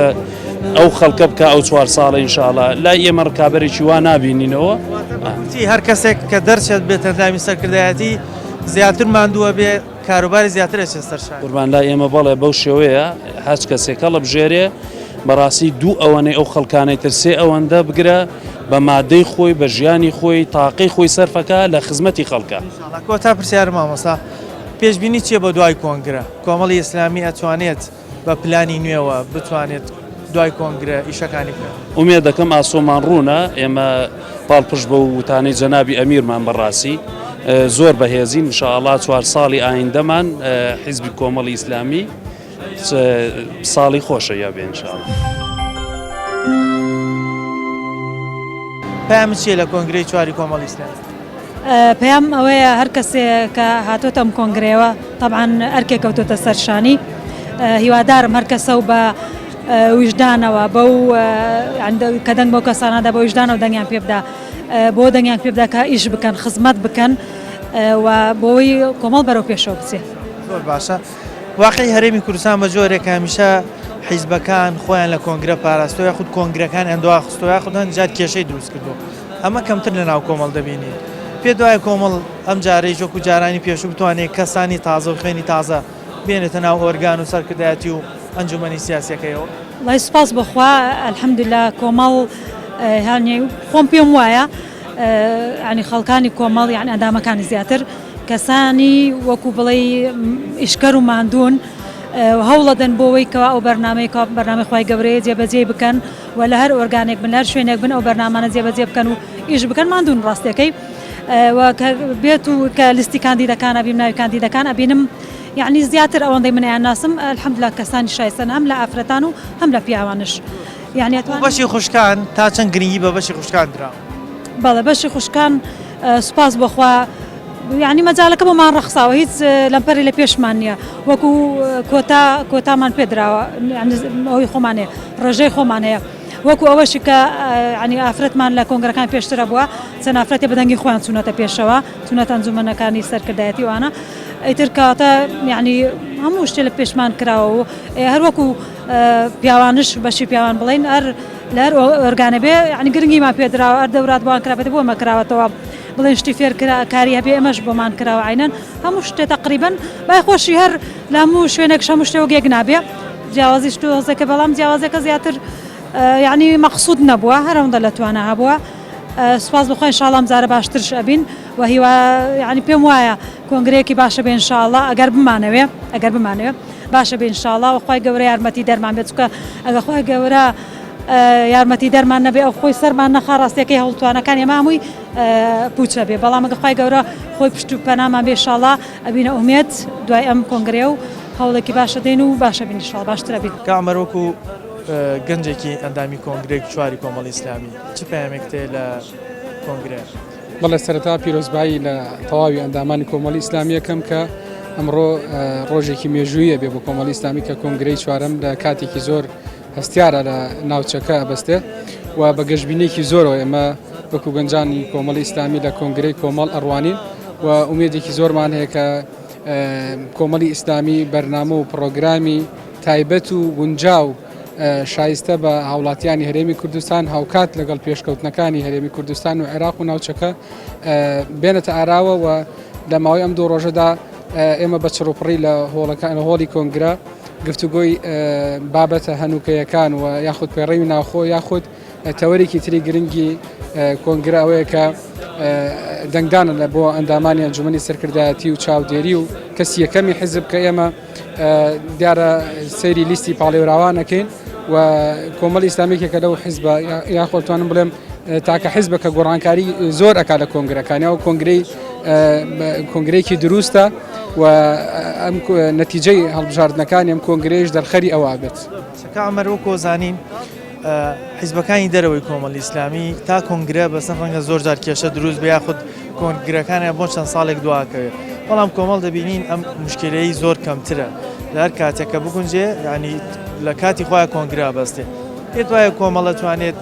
ئەو خەڵکە بکە ئەو چوار ساڵە ئینشاءاللە لای ئێمە ڕکابەرێکی وا نابینینەوە. هەر کەسێک کە دەرچێت بێتە ئەندامی سەرکردایەتی زیاتر ماندووە بێ کاروباری زیاتر ئەچێت سەر شانی. قوربان لای ئێمە بەڵێ بەو شێوەیە هەچ کەسێک هەڵبژێرێ بەڕاستی دوو ئەوەنەی ئەو خەڵکانەی تر سێ ئەوەندە بگرە بە مادەی خۆی بە ژیانی خۆی تاقەی خۆی سەرفەکا لە خزمەتی خەڵکا. ئینشاڵا کۆتا پرسیار مامۆستا پێشبینی چیە بۆ دوای کۆنگرە کۆمەڵی ئیسلامی ئەتوانێت بە پلانی نوێوە بتوانێت دوای کۆنگرە ئیشەکانی بکات؟ ئومێد دەکەم ئاسۆمان ڕوونە ئێمە پاڵپشت بەو وتانەی جەنابی ئەمیرمان بەڕاستی زۆر بەهێزین ان شاء اللە چوار ساڵی ئایندەمان حیزبی کۆمەڵی ئیسلامی ساڵی خۆشە یا بێ ان شاء اللە. پەیامت چیە لە کۆنگرەی چواری کۆمەڵی ئیسلامی؟ پەیام ئەوەیە هەر کەسێ کە هاتۆتە ئەم کۆنگرەیەوە تەبعەن ئەرکێک کەوتۆتە سەر شانی هیوادارم هەر کەسە و بە ویژدانەوە بەو کە دەنگ بەو کەسانەدا بە ویژدانەوە دەنگیان پێ بدا بۆ دەنگیان پێ بدا کە ئیش بکەن خزمەت بکەن و بۆی کۆمەڵ بەرەو پێشەوە بچێت. زۆر باشە واقعی هەرێمی کوردستان بە جۆرێک هەمیشە حیزبەکان خۆیان لە کۆنگرە پاراستوە یاخود کۆنگرەکانیان دواخستوە یاخود هەندێک جار کێشەی دروست کردووە ئەمە کەمتر لە ناو کۆمەڵ دەبینین پێت وایە کۆمەڵ ئەم جارەیش وەکو جارانی پێشوو بتوانێت کەسانی تازە و خوێنی تازە بێنێتە ناو ئۆرگان و سەرکردایەتی و ئەنجومەنی سیاسیەکەیەوە؟ وەڵای سوپاس بۆ خوا الحمدللە کۆمەڵ یانی خۆم پێم وایە یانی خەڵکانی کۆمەڵ یانی ئەندامەکانی زیاتر کەسانی وەکو بڵێی ئیشکەر و ماندوون. هەوڵەدەن بۆ وەی کەوا ئەو بەرنامەی کەوا بەرنامەی خوای گەورەیە جێبەجێی بکەن و لە هەر ئۆرگانێک بن لە هەر شوێنێک بن ئەو بەرنامانە جێبەجێ بکەن و ئیش بکەن ماندوون ڕاستەکەی و کە بێت و کە لیستی کاندیدەکان ئەبیم ناوی کاندیدەکان ئەبینم یعنی زیاتر ئەوەندەی من ئەیان ناسم الحمدلله کەسانی شایستەن هەم لە ئافرەتان و هەم لە پیاوانش یعنی ئەتوانم بەشی خوشکان تا چەند گرنگی بە بەشی خوشکان دراوە؟ بەڵێ بەشی خوشکان سوپاس بۆ خوا یعنی مەجالەکە بۆمان ڕەخساوە هیچ لەمپەری لە پێشمان نییە وەکو کۆتا کۆتامان پێدراوە ئەوی خۆمان هەیە ڕێژەی خۆمان هەیە وەکو ئەوەشی کە ینی ئافرەتمان لە کۆنگرەکان پێشترە بووە چەند ئافرەتێ بەدەنگی خۆیان چوونەتە پێشەوە چوونەتە ئەنجومەنەکانی سەرکردایەتی وانە ئیتر کەواتە یعنی هەموو شتێ لە پێشمان کراوە و هەروەکو پیاوانش بەشی پیاوان بڵین هەر لە هەر ئۆرگانە بێ یعنی گرنگیمان پێدراوە ئەر دەورات بۆیان کرابێت بۆ ئێمە کراوەتەوە بڵێن شتی فێر کرا کاری هەبێ ئێمەش بۆمان کراوە عینەن هەموو شتێ تەقریبەن بای خۆشی هەر لە هەموو شوێنێک هەموو شتێ وەک یەک نابێ جیاوازی شت هۆزەکە بەڵام جیاوازەکە زیاتر یعنی مەقسود نەبووە هەر ئەوەندە لە توانا هەبووە سوپاس بۆ خوا ان شاء الله ئەم جارە باشترش ئەبین و هیوا یعنی پێم وایە کۆنگرەیەکی باشە بێ ان شاء الله ئەگەر بمانەوێ ئەگەر بمانەوێ باشە بێ ان شاء الله و خوای گەورە یارمەتی دەرمان بێت چونکە ئەگەر خوای گەورە یارمەتی دەرمان نەبێ ئەو خۆی سەرمان نەخا ڕاستیەکەی هەوڵتوانەکان ئێمە هەمووی پوچە بێ بەڵام ئەگە خوای گەورە خۆی پشت و پەنامان بێ شاڵا ئەبینە ئومێد دوای ئەم کۆنگرەیە و هەوڵێکی باشە دەین و باشە بین ان شاء الله باشترە بین. کاک عومەر وەکو گەنجێکی ئەندامی کۆنگرەی چواری کۆمەڵی ئیسلامی چ پەیامێکت هەیە لە کۆنگرەیە؟ بەڵێ سەرەتا پیرۆزبایی لە تەواوی ئەندامانی کۆمەڵی ئیسلامی ئەکەم کە ئەمڕۆ ڕۆژێکی مێژوویە بێ بۆ کۆمەڵی ئیسلامی کە کۆنگرەی چوارەم لە کاتێکی زۆر هەستیارە لە ناوچەکە ئەبەستێت و بە گەشبینێکی زۆرەوە ئێمە وەکو گەنجانی کۆمەڵی ئیسلامی لە کۆنگرەی کۆمەڵ ئەڕوانین و ئومێدێکی زۆرمان هەیە کە کۆمەڵی ئیسلامی بەرنامە و پڕۆگرامی تایبەت و گونجاو شایستە بە هاوڵاتیانی هەرێمی کوردستان هاوکات لەگەڵ پێشکەوتنەکانی هەرێمی کوردستان و عێراق و ناوچەکە بێنێتە ئاراوە و لە ماوەی ئەم دوو ڕۆژەدا ئێمە بە چڕوپڕی لە هۆڵەکان لە هۆڵی کۆنگرە گفتوگۆی بابەتە هەنووکەیەکان و یاخود پەیڕەوی ناوخۆ یاخود تەوەرێکی تری گرنگی کۆنگرە ئەوەیە کە دەنگدانە لە بۆ ئەندامانی ئەنجومەنی سەرکردایەتی و چاودێری و کەسی یەکەمی حیزب کە ئێمە دیارە سەیری لیستی پاڵێوراوان ئەکەین و کۆمەڵی ئیسلامی یەکێکە لەو حیزبە یاخۆ توانم بڵێم تاکە حیزبە کە گۆڕانکاری زۆر ئەکا لە کۆنگرەکانی و کۆنگرەی کۆنگرەیەکی دروستە و ئەم نەتیجەی هەڵبژاردنەکانی ئەم کۆنگرەیش دەرخەری ئەوە بێت. کاک عومەر وەکۆ زانین حیزبەکانی دەرەوەی کۆمەڵی ئیسلامی تا کۆنگرە بەسن ڕەنگە زۆر جار کێشە دروست بێ یاخود کۆنگرەکانیان بۆ چەند ساڵێک دواکەوێت بەڵام کۆمەڵ دەبینین ئەم مشکلەی زۆر کەمترە لە هەر کاتێک کە بگونجێ ینی لە کاتی خۆیان کۆنگرە بەستێ پێت وایە کۆمەڵە توانێت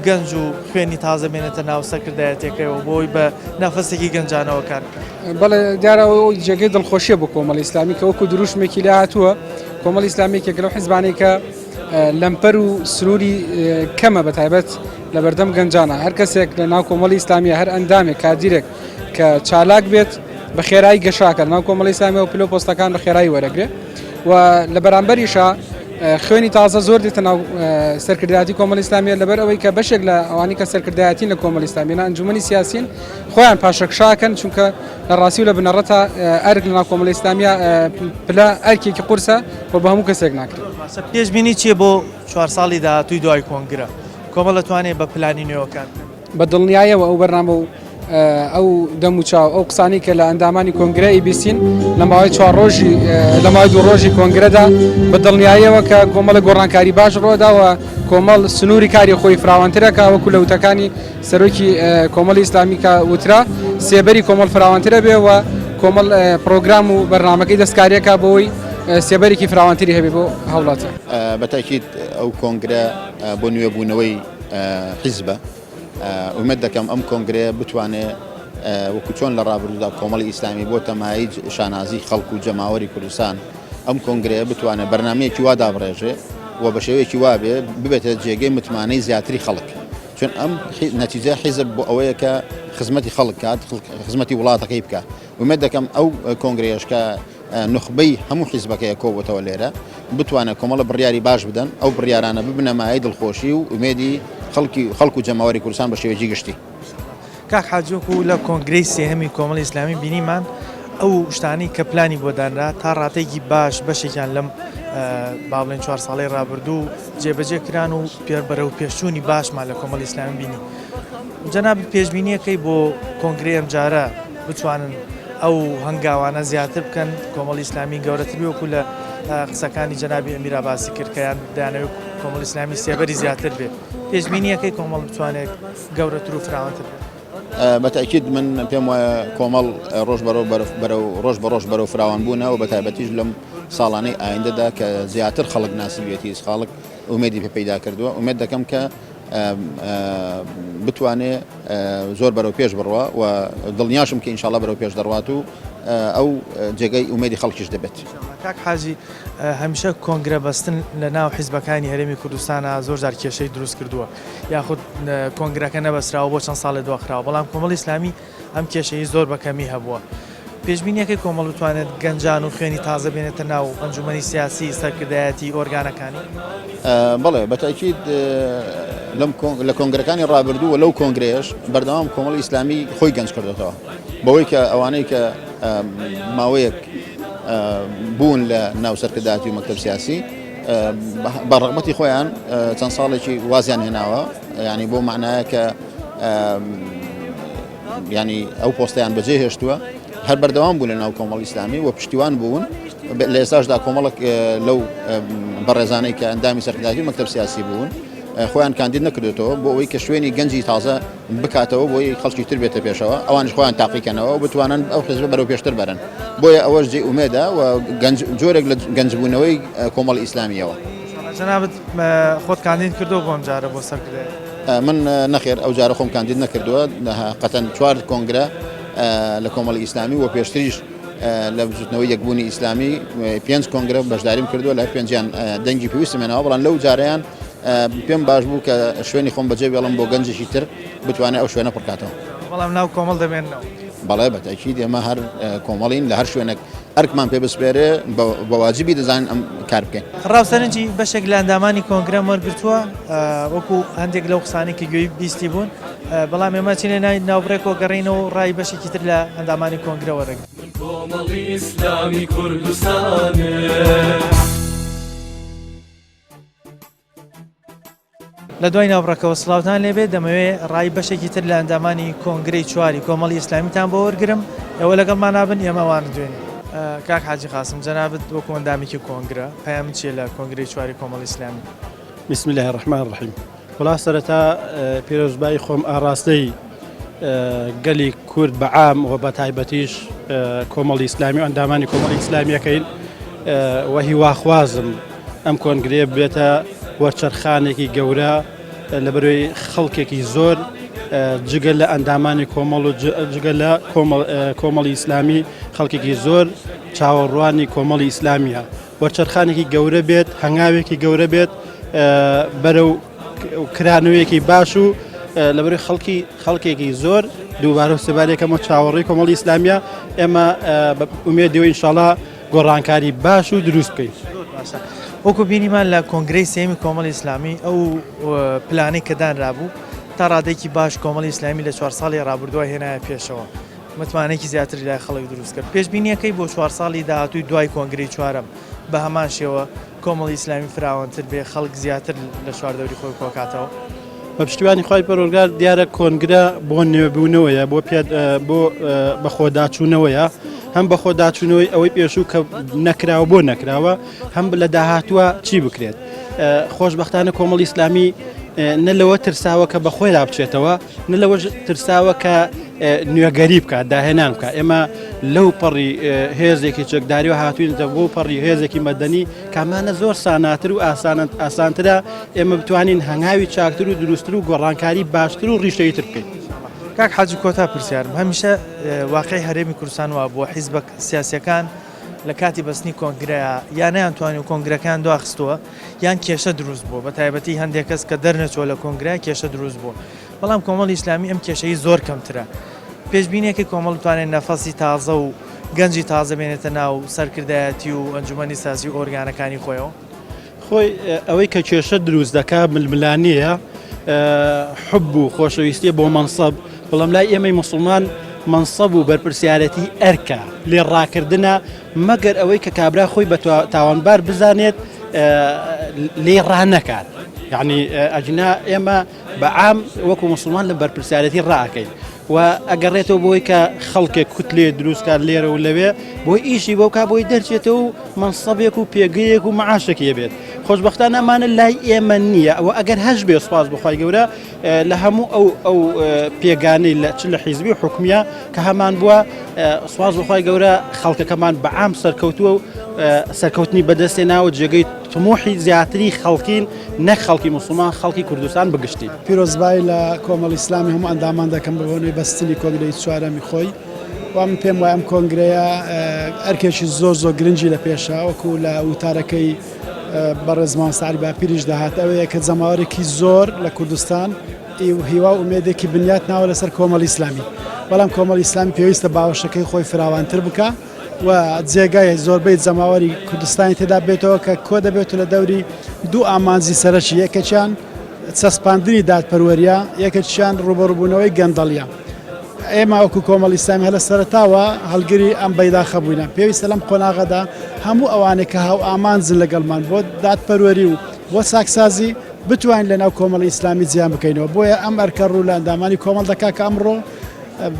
گەنج و خوێنی تازە بێنێتە ناو سەرکردایەتەکەیەوە بۆی بە نەفەسێکی گەنجانەوە کار بکات؟ بەڵێ دیارە ئەو جێگەی دڵخۆشیە بۆ کۆمەڵی ئیسلامی کە وەکو دروشمێکی لێ هاتووە کۆمەڵی ئیسلامی یەکێکە لەو حیزبانەی کە لەمپەر و سنووری کەمە بە تایبەت لە بەردەم گەنجانە هەر کەسێک لە ناو کۆمەڵی ئیسلامیە هەر ئەندامێک کادیرێک کە چالاک بێت بە خێرایی گەشاکە ناو کۆمەڵی ئیسلامی و پلە پۆستەکان بە خێرایی وەرەگرێ و لە بەرامبەریشا خوێنی تازە زۆر دێتە ناو سەرکردایەتی کۆمەڵی ئیسلامیە لەبەر ئەوەی کە بەشێک لە ئەوانی کە سەرکردایەتین لە کۆمەڵی ئیسلامیە ئەنجومەنی سیاسین خۆیان پاشەکشاکەن چونکە لە ڕاستی و لە بنەڕەتا ئەرک لە ناو کۆمەڵی ئیسلامیە پلە ئەرکێکی قورسە و بە هەموو کەسێک ناکرێت. باشە پێشبینی چییە بۆ چوار ساڵی داهاتووی دوای کۆنگرە؟ کۆمەڵ دەتوانێت بە پلانی نوێوە کار بکات؟ بە دڵنیایەوە ئەو بەرنامە و ئەو دەموچاو ئەو قسانەی کە لە ئەندامانی کۆنگرە ئەیبیستین لە ماوەی چوار ڕۆژی لە ماوەی دوو ڕۆژی کۆنگرەدا بە دڵنیاییەوە کە کۆمەڵە گۆڕانکاری باش ڕۆدا و کۆمەڵ سنووری کاری خۆی فراوانترەکە وەکو لە وتەکانی سەرۆکی کۆمەڵی ئیسلامی کە وترا سێبەری کۆمەڵ فراوانترە بێ و کۆمەڵ پرۆگرام و بەرنامەکەی دەستکاریەکە بۆی سێبەرێکی فراوانتری هەبێ بۆ هاوڵاتیان. بە تەئکید ئەو کۆنگرە بۆ نوێبوونەوەی حیزبە، ئومێد دەکەم ئەم کۆنگرەیە بتوانێ وەکو چۆن لە ڕابردوودا کۆمەڵی ئیسلامی بۆتە مایەی شانازی خەڵک و جەماوەری کوردستان، ئەم کۆنگرەیە بتوانێت بەرنامەیەکی وا دابڕێژێ و بە شێوەیەکی وا بێ ببێتە جێگەی متمانەی زیاتری خەڵک. چون ئەم نەتیجە حیزب بۆ ئەوەیە کە خزمەتی خەڵک کات خزمەتی وڵاتەکەی بکە ئومێد دەکەم ئەو کۆنگرەیەش کە نوخبەی هەموو حیزبەکەیە کۆبووتەوە لێرە بتوانێت کۆمەڵە بڕیاری باش بدەن ئەو بڕیارانە ببنە مایەی دڵخۆشی و ئومێدی خەڵکی خەڵک و جەماوەری کوردستان بە شێوەیەکی گشتی. کاک حاجی وەکو لە کۆنگرەی سێهەمی کۆمەڵی ئیسلامی بینیمان ئەو شتانەی کە پلانی بۆ دانرا تا ڕاتێکی باش بەشێکیان لەم با بڵێن چوار ساڵەی ڕابردوو جێبەجێ کران و پێر بەرەو پێشچوونی باشمان لە کۆمەڵی ئیسلامی بینی. جەنابت پێشبینیەکەی بۆ کۆنگرەی ئەمجارە بتوانن ئەو هەنگاوانە زیاتر بکەن کۆمەڵی ئیسلامی گەورەتر بێ وەکو لە قسەکانی جەنابی ئەمیرا باسی کرد کە یان دەیانەوێت کۆمەڵی ئیسلامی سێبەری زیاتر بێ پێشبینیەکەی کۆمەڵ بتوانێت گەورەتر و فراوانتر بێت؟ بە تەئکید من پێم وایە کۆمەڵ ڕۆژ بەرەو بەرەو ڕۆژ بە ڕۆژ بەرەو فراوان بوونە و بە تایبەتیش لەم ساڵانەی ئایندەدا کە زیاتر خەڵک ناسیویەتی خەڵک ئومێدی پێ پەیدا کردووە ئومێد دەکەم کە بتوانێ زۆر بەرەو پێش بڕوا و دڵنیاشم کە ئینشاڵا بەرەو پێش دەڕوات و ئەو جێگەی ئومێدی خەڵکیش دەبێت. کاک حاجی هەمیشە کۆنگرە بەستن لە ناو حیزبەکانی هەرێمی کوردستانا زۆر جار کێشەی دروست کردووە یاخود کۆنگرەکە نەبەستراوە بۆ چەند ساڵێ دواخراوە بەڵام کۆمەڵی ئیسلامی ئەم کێشەی زۆر بە کەمی هەبووە. پێشبینیەکەی کۆمەڵ بتوانێت گەنجان و خوێنی تازە بێنێتە ناو ئەنجومەنی سیاسی، سەرکردایەتی، ئۆرگانەکانی؟ بەڵێ بە تەئکید لەم لە کۆنگرەکانی ڕابردوو و لەو کۆنگرەیەش بەردەوام کۆمەڵی ئیسلامی خۆی گەنج کردۆتەوە بەوەی کە ئەوانەی کە ماوەیەک بوون لە ناو سەرکردایەتی و مەکتەب سیاسی بە ڕەغبەتی خۆیان چەند ساڵێکی وازیان هێناوە یعنی بۆ معنایە کە ینی ئەو پۆستیان بەجێ هێشتووە هەر بەردەوام بوون لە ناو کۆمەڵ ئیسلامی و پشتیوان بوون لە ئێستاشدا کۆمەڵک لەو بەڕێزانەی کە ئەندامی سەرکردایەتی مەکتەب سیاسی بوون خۆیان کاندید نەکردێتەوە بۆ ئەوەی کە شوێنی گەنجی تازە بکاتەوە بۆی خەڵکی تر بێتە پێشەوە ئەوانش خۆیان تاقیکەنەوە و بتوانن ئەو حزبە بەرەو پێشتر بەرن بۆیە ئەوەش جێ ئومێدە و جۆرێک لە گەنجبوونەوەی کۆمەڵی ئیسلامیەوە. جەنابت خۆت کاندید کردووە بۆ ئەم جارە بۆ سەرکردایەتی؟ من نەخێر ئەو جارە خۆم کاندید نەکردووە قەتەن چوار کۆنگرە لە کۆمەڵی ئیسلامی و پێشتریش لە بزوتنەوەی یەکبوونی ئیسلامی پێنج کۆنگرە بەشداریم کردووە لە پێنجیان دەنگی پێویستم هێناوە بەڵام لەو جارەیان پێم باش بوو کە شوێنی خۆم بەجێ بێڵم بۆ گەنجێکی تر بتوانێت ئەو شوێنە پڕکاتەوە. بەڵام ناو کۆمەڵ دەمێننەوە؟ بەڵێ بەتەکید ئێمە هەر کۆمەڵین لە هەر شوێنێک ئەرکمان پێ بسپێرێ بە واجبی دەزانین ئەم کار بکەین. ڕاو سەرنجی بەشێک لە ئەندامانی کۆنگرەم وەرگرتووە وەکو هەندێک لەو قسانەی کە گوێی بیستی بوون بەڵام ئێمە چینە ناوی ناوبڕێکەوە گەڕینەوە و ڕای بەشێکی تر لە ئەندامانی کۆنگرە وەرەگرین. کۆمەڵی ئیسلامی کوردستانێ. لە دوای ناوبڕەکەوە سڵاوتان لێبێت دەمەوێ ڕای بەشێکی تر لە ئەندامانی کۆنگرەی چواری کۆمەڵی ئیسلامیتان بۆ وەرگرم ئێوە لەگەڵمانا بن ئێمە ئەوانە دوێنێ. کاک حاجی قاسم جەنابت وەکو ئەندامێکی کۆنگرە پەیامت چیە لە کۆنگرەی چواری کۆمەڵی ئیسلامی؟ بسم اللە الرحمن الرحیم وەڵا سەرەتا پیرۆزبایی خۆم ئاڕاستەی گەلی کورد بە عام و بە تایبەتیش کۆمەڵی ئیسلامی و ئەندامانی کۆمەڵی ئیسلامیەکەین و هیواخوازم ئەم کۆنگرەیە ببێتە وەرچەرخانێکی گەورە لە بەرەی خەڵکێکی زۆر جگە لە ئەندامانی کۆمەڵ و جگە لە کۆمەڵی ئیسلامی خەڵکێکی زۆر چاوەڕوانی کۆمەڵی ئیسلامیە وەرچەرخانێکی گەورە بێت هەنگاوێکی گەورە بێت بەرەو کرانەوەیەکی باش و لەبەری خەڵکی خەڵکێکی زۆر دووبارە و سێبارێکەمە چاوەڕێی کۆمەڵی ئیسلامیە ئێمە ئومێدەوە ئینشاڵا گۆڕانکاری باش و دروست بکەین. زۆر باشە وەکو بینیمان لە کۆنگرەی سێیەمی کۆمەڵی ئیسلامی ئەو پلانەی کە دانرابوو تا ڕادەیەکی باش کۆمەڵی ئیسلامی لە چوار ساڵی ڕابردووە هێنایە پێشەوە متمانەیەکی زیاتری لای خەڵک دروست کرد پێشبینیەکەی بۆ چوار ساڵی داهاتووی دوای کۆنگرەی چوارەم بە هەمان شێوە کۆمەڵی ئیسلامی فراوانتر بێ خەڵک زیاتر لە چواردەوری خۆی کۆکاتەوە. بە پشتیوانی خوای پەروەردگار دیارە کۆنگرە بۆ نوێبوونەوەیە بۆ پێ بۆ بەخۆداچوونەوەیە هەم بەخۆداچوونەوەی ئەوەی پێشوو کە نەکراوە بۆ نەکراوە هەم لە داهاتووە چی بکرێت خۆشببختانە کۆمەڵی ئیسلامی نە لەوە ترساوە کە بەخۆیدا بچێتەوە نە لەوەش ترساوە کە نوێگەری بکات داهێنان بکات ئێمە لەو پەڕی هێزێکی چەکداری و هاتوینەتە بۆ پەڕی هێزێکی مەدەنی کامانە زۆر ساناتر و ئاسانت ئاسانترە ئێمە بتوانین هەنگاوی چاکتر و دروستتر و گۆڕانکاری باشتر و ڕیشەییتر بکەین. کاک حاجی کۆتا پرسیارم هەمیشە واقعی هەرێمی کوردستان وابووە حیزبە سیاسیەکان لە کاتی بەستنی کۆنگرەیا یا نەیانتوانی و کۆنگرەکەیان دواخستووە یان کێشە دروست بووە بە تایبەتی هەندێک کەس کە دەرنەچووە لە کۆنگرە کێشە دروست بووە بەڵام کۆمەڵی ئیسلامی ئەم کێشەی زۆر کەمترە پێشبینێکی کۆمەڵ بتوانێت نەفەسی تازە و گەنجی تازە بێنێتە ناو سەرکردایەتی و ئەنجومەنی سازی و ئۆرگانەکانی خۆیەوە؟ خۆی ئەوەی کە کێشە دروست دەکا ململانێیە حب و خۆشەویستیە بۆ مەنسەب بەڵام لای ئێمەی موسڵمان مەنسەب و بەرپرسیارەتی ئەرکە، لێ ڕاکردنە، مەگەر ئەوەی کە کابرا خۆی بە تاوانبار بزانێت لێی ڕانەکات. یەعنی ئەگینا ئێمە بە عام وەکو موسڵمان لە بەرپرسیارەتی ڕائەکەین و ئەگەڕێتەوە بۆی کە خەڵکێک کوتلێ دروستکات لێرە و لەوێ بۆی ئیشی بۆ کا بۆی دەرچێتەوە و مەنسەبێک و پێگەیەک و معاشێکی هەبێت. خۆشبەختانە ئەمانە لای ئێمە نییە و ئەگەر هەش بێ سوپاس بۆ خوای گەورە لە هەموو ئەو ئەو پێگانەی لە چ لە حیزبی و حکومیە کە هەمان بووە سواز بەخوای گەورە خەڵکەکەمان بە عام سەرکەوتووە و سەرکەوتنی بەدەستێ ناوە جێگەی تموحی زیاتری خەڵکین نەک خەڵکی مسلمان خەڵکی کوردستان بگشتی. پیرۆزبایی لە کۆمەڵی ئیسلامی هەموو ئەندامان دەکەم بە بۆنەی بەستنی کۆنگرەی چوارەمی خۆی و من پێم وایە ئەم کۆنگرەیە ئەرکێکی زۆر زۆر گرنگی لە پێشە وەکو لە وتارەکەی بەڕێز مامۆستا عەلی باپیریش دەهات ئەوەیە کە جەماوەرێکی زۆر لە کوردستان هیوا و ئومێدێکی بنیات ناوە لەسەر کۆمەڵی ئیسلامی بەڵام کۆمەڵی ئیسلامی پێویستە باوەشەکەی خۆی فراوانتر بکە و جێگای زۆربەی جەماوەری کوردستانی تێدا بێتەوە کە کۆ دەبێت لە دەوری دوو ئامانجی سەرەکی یەکێکیان چەسپاندنی دادپەروەریە یەکێکیان ڕوبەڕوبوونەوەی گەندەڵیە ئێمە وەکو کۆمەڵی ئیسلامی هەر لە سەرەتاوە هەڵگری ئەم بەیداخە بووینە، پێویستە لەم قۆناغەدا هەموو ئەوانەی کە هاوئامانجن لەگەڵمان بۆ دادپەروەری و بۆ چاکسازی بتوانین لەناو کۆمەڵی ئیسلامی جیان بکەینەوە، بۆیە ئەم ئەرکە ڕوو لە ئەندامانی کۆمەڵ دەکات کە ئەمڕۆ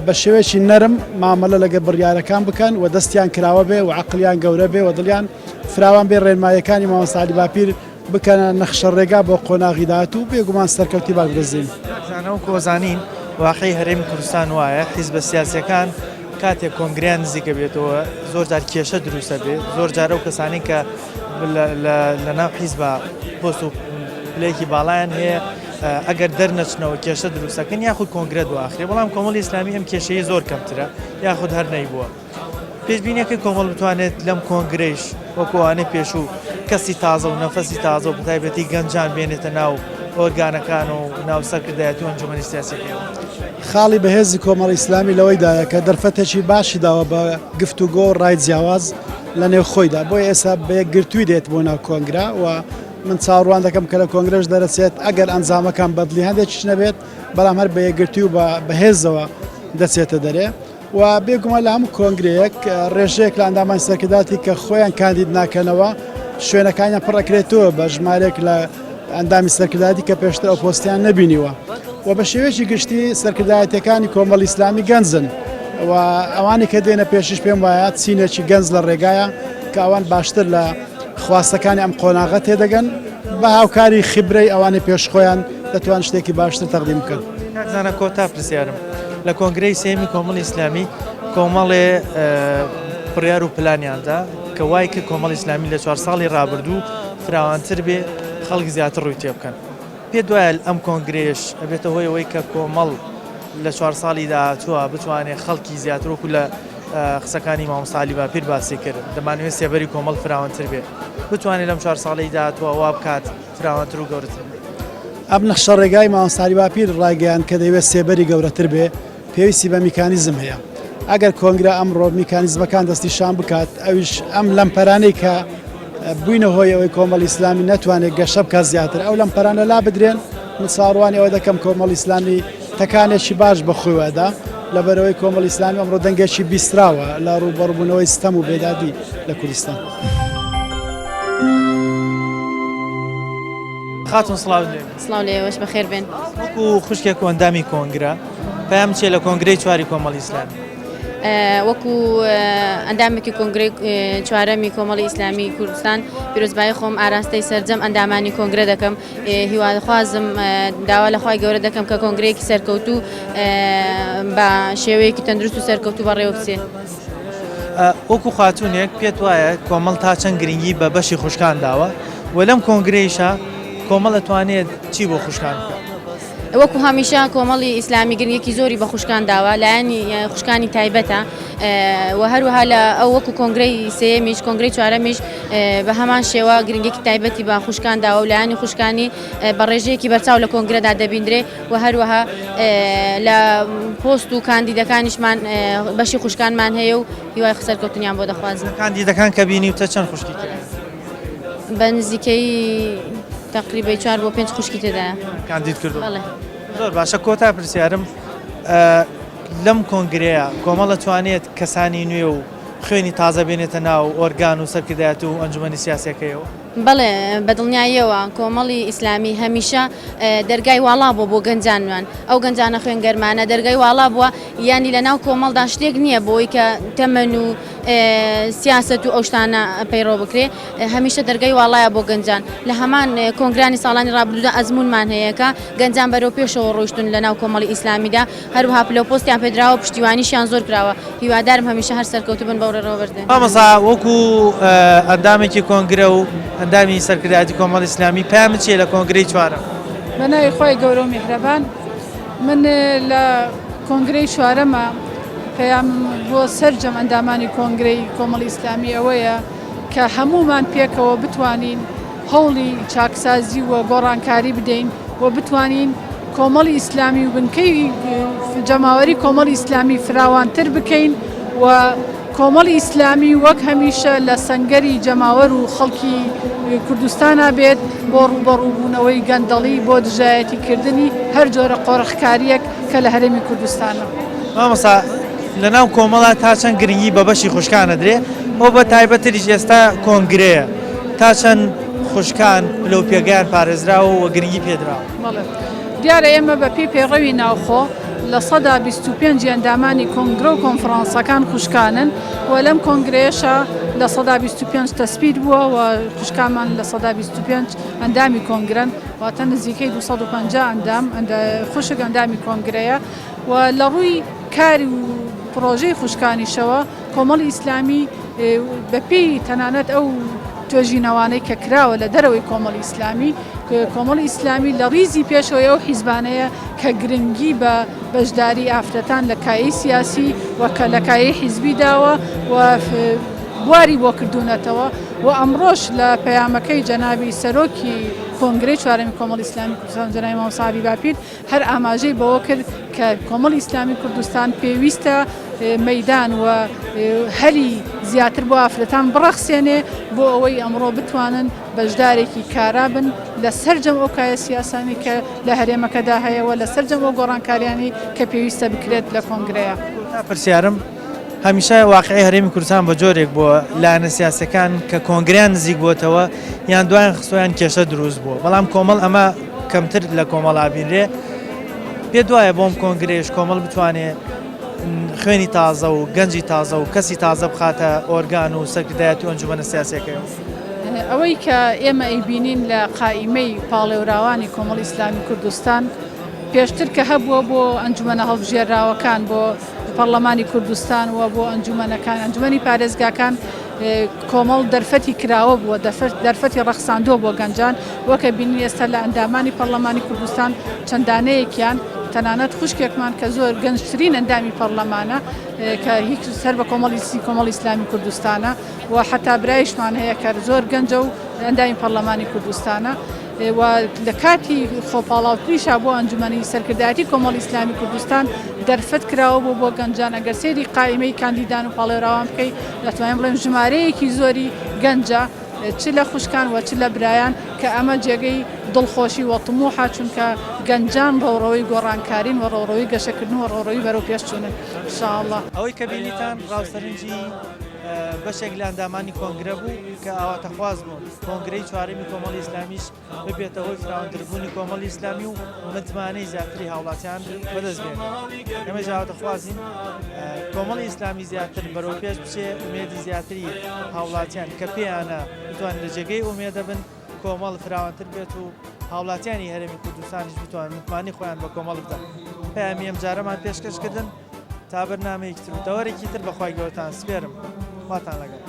بە شێوەیەکی نەرم مامەلە لەگەڵ بڕیارەکان بکەن و دەستیان کراوە بێ و عەقڵیان گەورە بێ و دڵیان فراوان بێ ڕێنماییەکانی مامۆستا عەلی باپیر بکەنە نەخشە ڕێگا بۆ قۆناغی داهاتوو، بێگومان سەرکەوتی باش بەدەست دێنین. کاک زانا وەکو ئەزانین واقعی هەرێمی کوردستان وایە حیزبە سیاسیەکان کاتێک کۆنگرەیان نزیکە بێتەوە زۆر جار کێشە دروستە بێ زۆر جار ئەو کەسانی کە لە ناو حیزبە پۆست و پلەیەکی باڵایان هەیە ئەگەر دەرنەچنەوە کێشە دروستەکەن یاخود کۆنگرە دواخرێ بەڵام کۆمەڵی ئیسلامی ئەم کێشەیە زۆر کەمترە یاخود هەر نەیبووە. پێشبینیەکەی کۆمەڵ بتوانێت لەم کۆنگرەیش وەکو ئەوانەی پێشوو کەسی تازە و نەفەسی تازە و بەتایبەتی گەنجان بێنێتە ناو ئۆرگانەکان و ناو سەرکردایەتی و ئەنجومەنی سیاسیەکەیەوە. خاڵی بەهێزی کۆمەڵی ئیسلامی لەوەیدایە کە دەرفەتێکی باشی داوە بە گفتوگۆ و ڕای جیاواز لە نێو خۆیدا، بۆیە ئێستا بە یەکگرتووی دێت بۆ ناو کۆنگرە و من چاوەڕوان دەکەم کە لە کۆنگرەش دەرەچێت ئەگەر ئەنجامەکان بەدڵی هەندێکیش نەبێت بەڵام هەر بە یەکگرتووی و بە بەهێزەوە دەچێتە دەرێ. و بێگومان لە هەموو کۆنگرەیەک ڕێژەیەک لە ئەندامانی سەرکردایەتی کە خۆیان کاندید ناکەنەوە شوێنەکانیان پڕ ئەکرێتەوە بە ژمارەیەک لە ئەندامی سەرکردایەتی کە پێشتر ئەو پۆستیان نەبینیوە و بە شێوەیەکی گشتی سەرکردایەتەکانی کۆمەڵی ئیسلامی گەنجن و ئەوانی کە دێنە پێشیش پێم وایە چینێکی گەنج لە ڕێگایە کە ئەوان باشتر لە خواستەکانی ئەم قۆناغە تێدەگەن بە هاوکاری خیبرەی ئەوانەی پێش خۆیان دەتوان شتێکی باشتر تەقدیم بکەن. کاک زانا کۆتا پرسیارم لە کۆنگرەی سێیەمی کۆمەڵی ئیسلامی کۆمەڵێ بڕیار و پلانیاندا کە وای کرد کۆمەڵی ئیسلامی لە چوار ساڵی ڕابردوو فراوانتر بێ خەڵک زیاتر ڕووی تێ بکەن پێت وایە ئەم کۆنگرەیەش ئەبێتە هۆی ئەوەی کە کۆمەڵ لە چوار ساڵی داهاتووە بتوانێت خەڵکی زیاتر وەکو لە قسەکانی مامۆستا عەلی باپیر باسی کرد دەمانەوێت سێبەری کۆمەڵ فراوانتر بێت بتوانێت لەم چوار ساڵەی داهاتووە وا بکات فراوانتر و گەورەتر بێت. ئەم نەخشەڕێگای مامۆستا عەلی باپیر ڕایگەیاند کە دەیەوێت سێبەری گەورەتر بێ، پێویستی بە میکانیزم هەیە. ئەگەر کۆنگرە ئەمڕۆ میکانیزمەکان دەستنیشان بکات، ئەویش ئەم لەمپەرانەی کە بووینە هۆی ئەوەی کۆمەڵی ئیسلامی نەتوانێت گەشە بکات زیاتر، ئەو لەمپەرانە لابدرێن، من چاوەڕوانی ئەوە دەکەم کۆمەڵی ئیسلامی تەکانێکی باش بە خۆی وەدا، لەبەرئەوەی کۆمەڵی ئیسلامی ئەمڕۆ دەنگێکی بیستراوە لە ڕووبەڕووبوونەوەی ستەم و بێدادی لە کوردستان. خاتون سڵاوت لێ بێت. سڵاو لە ئێوەش بەخێر بێن. وەکو خوشکێک و ئەندامی کۆنگرە پەیام چیە لە کۆنگرەی چواری کۆمەڵی ئیسلامی؟ وەکو ئەندامێکی کۆنگرەی چوارەمی کۆمەڵی ئیسلامی کوردستان پیرۆزبایی خۆم ئاراستەی سەرجەم ئەندامانی کۆنگرە دەکەم هیواخوازم داوا لە خوای گەورە دەکەم کە کۆنگرەیەکی سەرکەوتوو بە شێوەیەکی تەندروست و سەرکەوتوو بەڕێوە بچێ. وەکو خاتوونێک پێت وایە کۆمەڵ تا چەند گرنگی بە بەشی خوشکان داوە و لەم کۆنگرەیشا کۆمەڵ ئەتوانێت چی بۆ خوشکان بکات؟ وەکو هەمیشە کۆمەڵی ئیسلامی گرنگێکی زۆری بە خوشکان داوە لایەنی خوشکانی تایبەتە و هەروەها لە ئەو وەکو کۆنگرەی سێیەمیش کۆنگرەی چوارەمیش بە هەمان شێوە گرنگێکی تایبەتی بە خوشکان داوە و لایەنی خوشکانی بە ڕێژەیەکی بەرچاو لە کۆنگرەدا دەبیندرێ و هەروەها لە پۆست و کاندیدەکانیشمان بەشی خوشکانمان هەیە و هیوای سەرکەوتنیان بۆ دەخوازم. کاندیدەکان کە بینیوتە چەند خوشکی تێدایە؟ بە نزیکەیی تەقریبەی چوار بۆ پێنج خوشکی تێدایە. کاندید کردووە؟ بەڵێ. زۆر باشە کۆتا پرسیارم. لەم کۆنگرەیە کۆمەڵ ئەتوانێت کەسانی نوێ و خوێنی تازە بێنێتە ناو ئۆرگان و سەرکردایەت و ئەنجومەنی سیاسیەکەیەوە؟ بەڵێ بەدڵنیاییەوە کۆمەڵی ئیسلامی هەمیشە دەرگای واڵا بووە بۆ گەنجانمان، ئەو گەنجانە خوێنگەرمانە دەرگای واڵا بووە، یانی لەناو کۆمەڵدا شتێک نییە بۆی کە تەمەن و سیاسەت و ئەو شتانە پەیڕەو بکرێ، هەمیشە دەرگای واڵایە بۆ گەنجان، لە هەمان کۆنگرانی ساڵانی ڕابردوودا ئەزموونمان هەیە کە گەنجان بەرەو پێشەوە ڕۆیشتوون لەناو کۆمەڵی ئیسلامیدا، هەروەها پلە و پۆستیان پێدراوە و پشتیوانیشیان زۆر کراوە، هیوادارم هەمیشە هەر سەرکەوتوو بن بەو ڕێڕەوە بەردەوام. مامۆستا وەکو ئەندامێکی کۆنگرە و ئەندامی سەرکردایەتی کۆمەڵی ئیسلامی پەیامت چیە لە کۆنگرەی چوارەم؟ بە ناوی خوای گەورە و میهرەبان من لە کۆنگرەی چوارەمە پەیامم بۆ سەرجەم ئەندامانی کۆنگرەی کۆمەڵی ئیسلامی ئەوەیە کە هەموومان پێکەوە بتوانین هەوڵی چاکسازی و گۆڕانکاری بدەین و بتوانین کۆمەڵی ئیسلامی و بنکەی جەماوەری کۆمەڵی ئیسلامی فراوانتر بکەین و کۆمەڵی ئیسلامی وەک هەمیشە لە سەنگەری جەماوەر و خەڵکی کوردستانا بێت بۆ ڕووبەڕووبوونەوەی گەندەڵی بۆ دژایەتی کردنی هەر جۆرە قۆرخکارییەک کە لە هەرێمی کوردستانە. مامۆستا لەناو کۆمەڵا تا چەند گرنگی بە بەشی خوشکان ئەدرێ و بە تایبەتریش ئێستا کۆنگرەیە تا چەند خوشکان پلە و پێگەیان پارێزراوە و گرنگی پێدراوە؟ بەڵێ دیارە ئێمە بە پێی پەیڕەوی ناوخۆ 25% ی ئەندامانی کۆنگرە و کۆنفرانسەکان خوشکانن و لەم کۆنگرەیەشا 25% تەسبیت بووە و خوشکانمان 25% ئەندامی کۆنگرەن واتە نزیکەی 250 ئەندام خوشک ئەندامی کۆنگرەیە و لە ڕووی کاری و پڕۆژەی خوشکانیشەوە کۆمەڵی ئیسلامی بەپێی تەنانەت ئەو توێژینەوانەی کە کراوە لە دەرەوەی کۆمەڵی ئیسلامی، کۆمەڵی ئیسلامی لە ڕیزی پێشەوەی ئەو حیزبانەیە کە گرنگی بە بەشداری ئافرەتان لە کایەی سیاسی و کە لە کایەی حیزبی داوە و بواری بۆ کردوونەتەوە و ئەمڕۆش لە پەیامەکەی جەنابی سەرۆکی کۆنگرەی چوارەمی کۆمەڵی ئیسلامی کوردستان جەنابی مامۆستا عەلی باپیر هەر ئاماژەی بەوە کرد کە کۆمەڵی ئیسلامی کوردستان پێویستە مەیدان و هەلی زیاتر بۆ ئافرەتان بڕەخسێنێ بۆ ئەوەی ئەمڕۆ بتوانن بەشدارێکی کارا بن لە سەرجەم ئەو کایە سیاسانی کە لە هەرێمەکەدا هەیە و لە سەرجەم ئەو گۆڕانکاریانەی کە پێویستە بکرێت لە کۆنگرەیە. کۆتا پرسیارم، هەمیشە واقیعی هەرێمی کوردستان بە جۆرێک بووە لایەنە سیاسیەکان کە کۆنگرەیان نزیک بووەتەوە یان دوایان خستووە یان کێشە دروست بووە بەڵام کۆمەڵ ئەمە کەمتر لە کۆمەڵ ئابینرێ پێت وایە بۆم کۆنگرەیش کۆمەڵ بتوانێ خوێنی تازە و گەنجی تازە و کەسی تازە بخاتە ئۆرگان و سەرکردایەتی و ئەنجومەنە سیاسیەکەیەوە؟ ئەوەی کە ئێمە ئەیبینین لە قائیمەی پاڵێوراوانی کۆمەڵی ئیسلامی کوردستان پێشتر کە هەبووە بۆ ئەنجومەنە هەڵبژێراوەکان بۆ پەڕلەمانی کوردستان و بۆ ئەنجومەنەکان ئەنجومەنی پارێزگاکان کۆمەڵ دەرفەتی کراوە بووە دەرفەتی ڕەخساندووە بۆ گەنجان وەکە بینین ئێستا لە ئەندامانی پەڕلەمانی کوردستان چەند دانەیەکیان تەنانەت خوشکێکمان کە زۆر گەنجترین ئەندامی پەڕلەمانە کە هیچ سەر بە کۆمەڵی کۆمەڵی ئیسلامی کوردستانە و حەتا برایشمان هەیە کە زۆر گەنجە و ئەندامی پەڕلەمانی کوردستانە. و لە کاتی خۆپاڵاوتنیشا بۆ ئەنجومەنی سەرکردایەتی کۆمەڵی ئیسلامی کوردستان دەرفەت کراوە بوو بۆ گەنجان ئەگەر سەیری قائیمەی کاندیدان و پاڵێوراوان بکەی دەتوانین بڵێین ژمارەیەکی زۆری گەنجە چ لە خوشکان و چ لە برایان کە ئەمە جێگەی دڵخۆشی و طموحە چونکە گەنجان ڕەوڕەوەی گۆڕانکارین و ڕەوڕەوەی گەشەکردن و ڕەوڕەوی بەرەو پێشچوونن ان شاء اللە. ئەوەی کە بینیتان ڕاو سەرنجی بەشێک لە ئەندامانی کۆنگرە بوو کە ئاواتەخواز بوون کۆنگرەی چوارەمی کۆمەڵی ئیسلامیش ببێتە هۆی فراوانتربوونی کۆمەڵی ئیسلامی و متمانەی زیاتری هاوڵاتیان بەدەست بێنێت. ئێمەش ئاواتەخوازین کۆمەڵی ئیسلامی زیاتر بەرەو پێش بچێ، ئومێدی زیاتری هاوڵاتیان کە پێیانە بتوانن لە جێگەی ئومێدە بن، کۆمەڵ فراوانتر بێت و هاوڵاتیانی هەرێمی کوردستانیش بتوانن متمانەی خۆیان بە کۆمەڵ بدەن. پەیامی ئەمجارەمان پێشکەش کردن تا بەرنامەیەکی تر و تەوەرێکی تر بە خوای گەورەتان سپێرم. خواتان لەگەڵ.